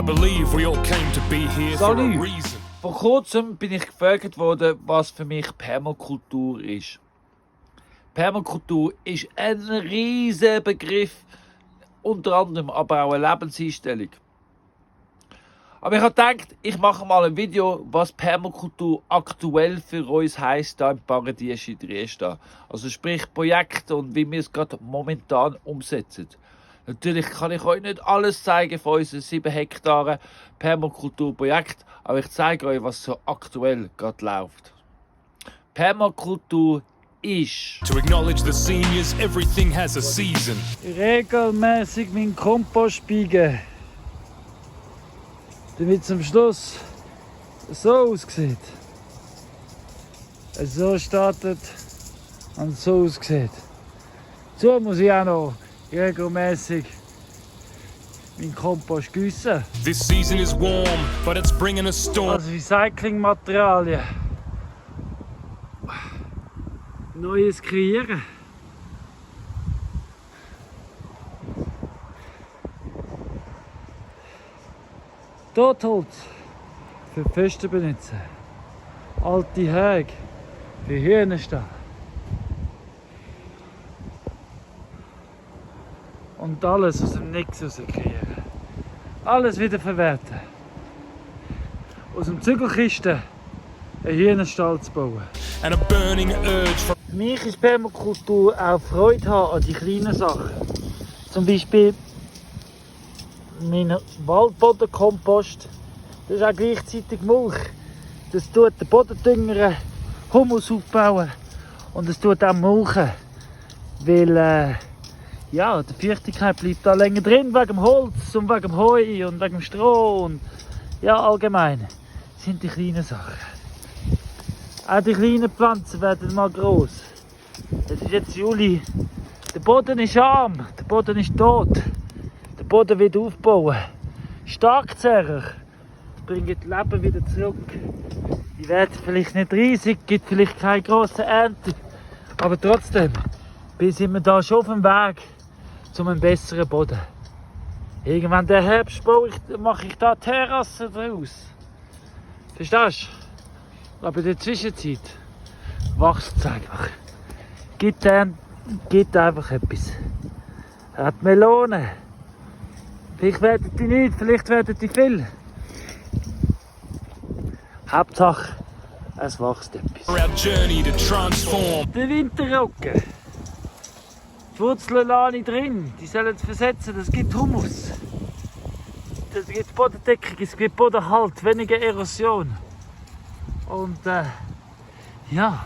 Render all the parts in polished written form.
I believe we all came to be here for a Salut. reason. Vor kurzem bin ich gefragt worden, was für mich Permakultur ist. Permakultur ist ein riesiger Begriff, unter anderem aber auch eine Lebenseinstellung. Aber ich habe gedacht, ich mache mal ein Video, was Permakultur aktuell für uns heisst, hier im Paradies in Triest. Also sprich Projekte und wie wir es gerade momentan umsetzen. Natürlich kann ich euch nicht alles zeigen von unseren 7 Hektaren Permakulturprojekt, aber ich zeige euch, was so aktuell gerade läuft. Permakultur ist To acknowledge the seniors, everything has a season. regelmäßig meinen Kompost biegen, damit es am Schluss so aussieht. Es so startet und so aussieht. So muss ich auch noch regelmäßig meinen Kompost gießen. This season is warm, but it's bringing a storm. Also Recyclingmaterialien. Neues kreieren. Totholz für Feste benutzen. Alte Häge für Hühnerstall. Und alles aus dem Nix rauskriegen. Alles wieder verwerten. Aus dem Zügelkisten einen Hühnerstall zu bauen. And a burning urge for Für mich ist Permakultur auch Freude haben an die kleinen Sachen. Zum Beispiel mein Waldbodenkompost. Das ist auch gleichzeitig Mulch. Das tut den Boden düngern, Humus aufbauen und es tut auch mulchen. Weil ja, die Feuchtigkeit bleibt da länger drin wegen dem Holz und wegen dem Heu und wegen dem Stroh. Und ja, allgemein sind die kleinen Sachen. Auch die kleinen Pflanzen werden mal groß. Es ist jetzt Juli. Der Boden ist arm, der Boden ist tot. Der Boden wird aufbauen. Starkzehrer bringen das Leben wieder zurück. Die werden vielleicht nicht riesig, gibt vielleicht keine grosse Ernte. Aber trotzdem sind wir da schon auf dem Weg zu einem besseren Boden. Irgendwann der Herbst mache ich da Terrassen draus. Verstehst du? Aber in der Zwischenzeit wächst es einfach. Gibt einfach etwas. Hat Melonen. Vielleicht werden die nicht, vielleicht werden die viel. Hauptsache, es wächst etwas. our journey to transform. Der Winterroggen. Die Wurzeln lasse ich drin. Die sollen es versetzen. Das gibt Humus. Das gibt Bodendeckung, es gibt Bodenhalt, weniger Erosion. Und ja,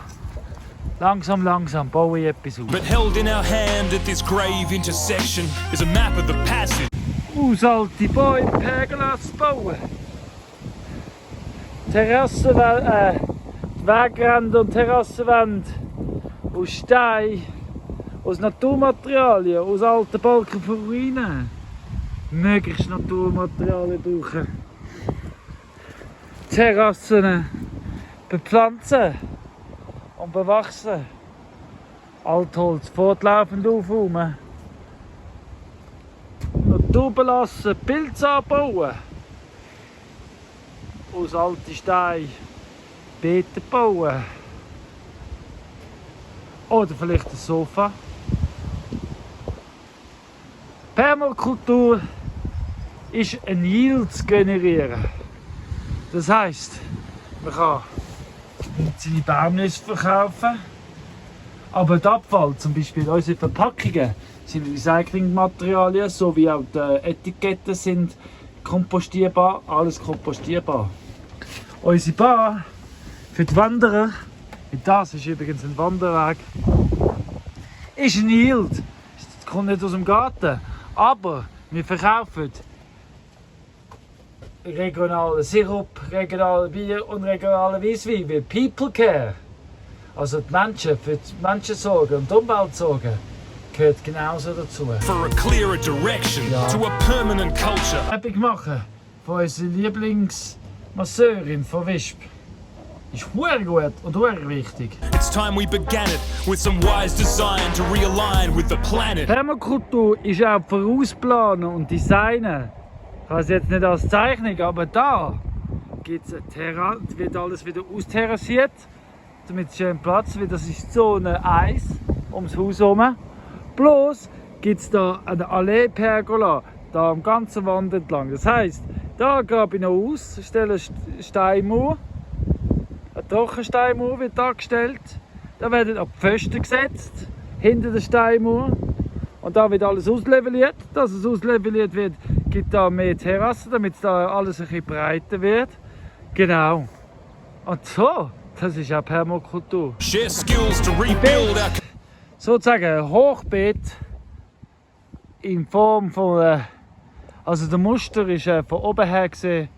langsam baue ich etwas auf. But held in our hand at this grave intersection is a map of the passage. Aus alte Bäume Pergolas bauen. Terrassenwände, Wegränder und Terrassenwände aus Stein, aus Naturmaterialien, aus alten Balken von Ruinen. Möglichst Naturmaterialien brauchen. Terrassen bepflanzen und bewachsen. Altholz fortlaufend aufräumen. Natur belassen, Pilze anbauen. Aus alten Steinen Beete bauen. Oder vielleicht ein Sofa. Permakultur ist ein Yield zu generieren. Das heisst, man kann seine Baumnüsse verkaufen, aber der Abfall, zum Beispiel unsere Verpackungen, sind Recyclingmaterialien, so wie auch die Etiketten sind kompostierbar, alles kompostierbar. Unsere Bar für die Wanderer, das ist übrigens ein Wanderweg, ist ein Yield. Das kommt nicht aus dem Garten, aber wir verkaufen regionalen Sirup, regionalen Bier und regionalen Weisswein, weil People Care, also die Menschen, für die Menschen sorgen und die Umwelt sorgen, gehört genauso dazu. For a clearer direction, to a permanent culture. Werbung machen von unserer Lieblingsmasseurin von Wisp. Ist sehr gut und sehr wichtig. It's time we began it with some wise design to realign with the planet. Permakultur ist auch Vorausplanen und Designen Ich habe es jetzt nicht als Zeichnung, aber da gibt's eine Terrasse, wird alles wieder austerrassiert, damit es schön Platz wird. Das ist Zone 1 ums Haus herum. Bloß gibt es da eine Allee-Pergola, da am ganzen Wand entlang. Das heisst, da grabe ich noch aus, stelle eine Steinmauer, eine Trockensteinmauer wird dargestellt. Da werden auch Pfosten gesetzt, hinter der Steinmauer. Und da wird alles ausleveliert. Dass es ausleveliert wird, gibt da mehr Terrassen, damit da alles ein bisschen breiter wird. Genau. Und so, das ist auch Permakultur. Share skills to rebuild our Sozusagen ein Hochbeet in Form von, also der Muster ist von oben her gesehen,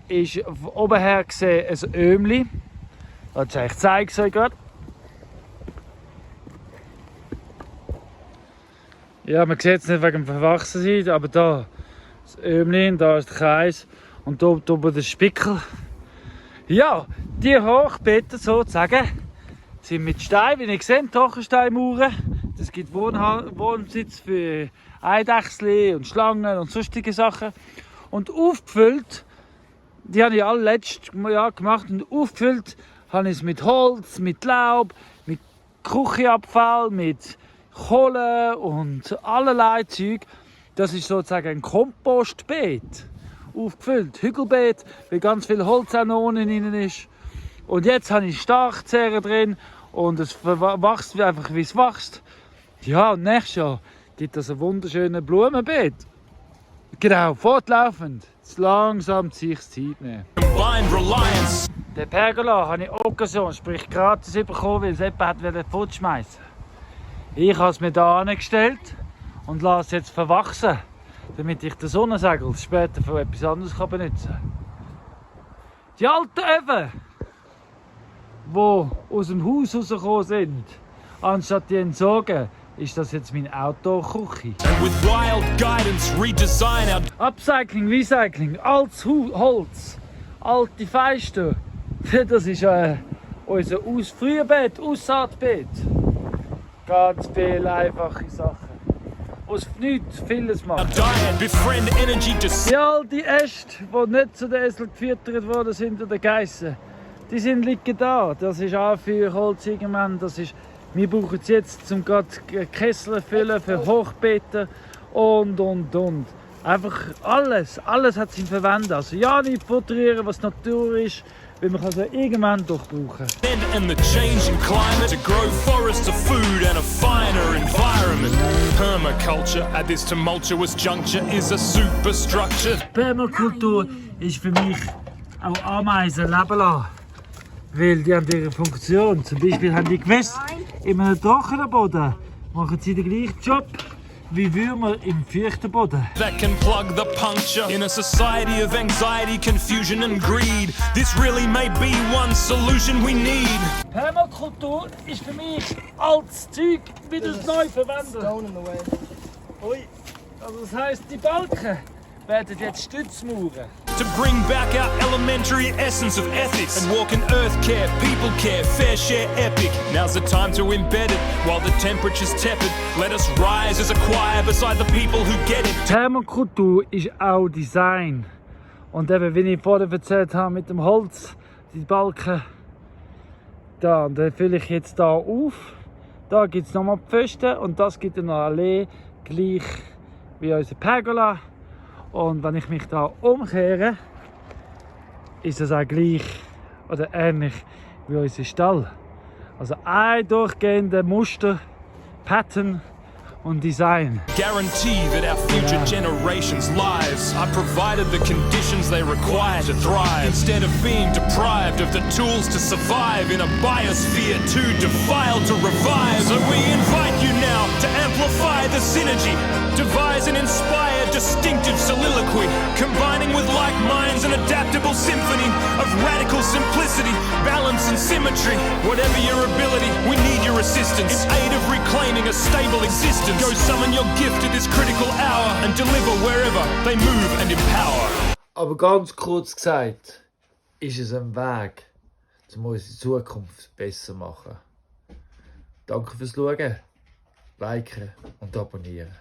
ein Ömli. Ich zeige es euch gerade. Ja, man sieht es nicht wegen dem Verwachsensein, aber da das Ömli, da ist der Kreis und da oben der Spickel. Ja, die Hochbeete sozusagen sind mit Stein, wie ihr seht, Trockensteinmauern. Es gibt Wohnsitz für Eidechsel und Schlangen und sonstige Sachen. Und aufgefüllt, die habe ich alle letztes Jahr gemacht, und aufgefüllt habe ich es mit Holz, mit Laub, mit Küchenabfall, mit Kohle und allerlei Zeug. Das ist sozusagen ein Kompostbeet. Aufgefüllt, Hügelbeet, weil ganz viel Holz auch noch unten drin ist. Und jetzt habe ich Stachzähre drin und es wächst einfach, wie es wächst. Ja, und nächstes Jahr gibt es ein wunderschönes Blumenbeet. Genau, fortlaufend. Jetzt langsam sich Zeit nehmen. combined reliance. Den Pergola habe ich Occasion, sprich gratis bekommen, weil es jemand fortschmeißen wollte. Ich habe es mir hier angestellt und lasse es jetzt verwachsen, damit ich den Sonnensegel später für etwas anderes benutzen kann. Die alten Öfen, die aus dem Haus rausgekommen sind, anstatt die entsorgen, ist das jetzt meine Outdoor-Küche. And with wild guidance, redesign our Upcycling, Recycling, altes Holz, alte Feister, das ist unser Frühbeet, Aussaatbeet. Ganz viele einfache Sachen. Aus nichts vieles machen. diet, befriend energy Die alten Äste, die nicht zu den Eseln gefüttert worden sind oder Geissen, liegen da. Das ist auch für Holz irgendwann. Wir brauchen es jetzt, um gerade Kessel zu füllen für Hochbeete und. Einfach alles hat seinen Verwendung. Also ja, nicht futterieren, was Natur ist, weil man es ja irgendwann doch brauchen. and the changing climate to grow forests of food and a finer environment. Permaculture at this tumultuous juncture is a superstructure. Permakultur ist für mich auch Ameisen leben lassen. Weil die haben ihre Funktion. Zum Beispiel haben die Gewässer in einem trockenen Boden machen sie den gleichen Job wie Würmer im feuchten Boden. That can plug the puncture in a society of anxiety, confusion and greed. This really may be one solution we need. Permakultur ist für mich altes Zeug wieder neu verwenden. Stone in the way. Ui. Also das heisst, die Balken werden jetzt Stützmauern. To bring back our elementary essence of ethics and walk in earth care, people care, fair share epic. Now's the time to embed it while the temperature's tepid. Let us rise as a choir beside the people who get it. Permakultur ist auch Design. Und eben, wie ich vorher erzählt habe, mit dem Holz, die Balken, da fülle ich jetzt da auf. Da gibt es nochmal Pfosten und das gibt eine Allee, gleich wie unser Pergola. Und wenn ich mich da umkehre, ist das auch gleich oder ähnlich wie unser Stall. Also ein durchgehender Muster, Pattern und Design. Guarantee that our future generations' lives are provided the conditions they require to thrive. Instead of being deprived of the tools to survive in a biosphere too defiled to revive. So we invite you now to amplify the synergy, devise and inspire distinctive soliloquy, combining with like minds an adaptable symphony of radical simplicity, balance and symmetry. Whatever your ability, we need your assistance in aid of reclaiming a stable existence. Go summon your gift at this critical hour and deliver wherever they move and empower. Aber ganz kurz gesagt, ist es ein Weg, um unsere Zukunft besser zu machen. Danke fürs Schauen, liken und abonnieren.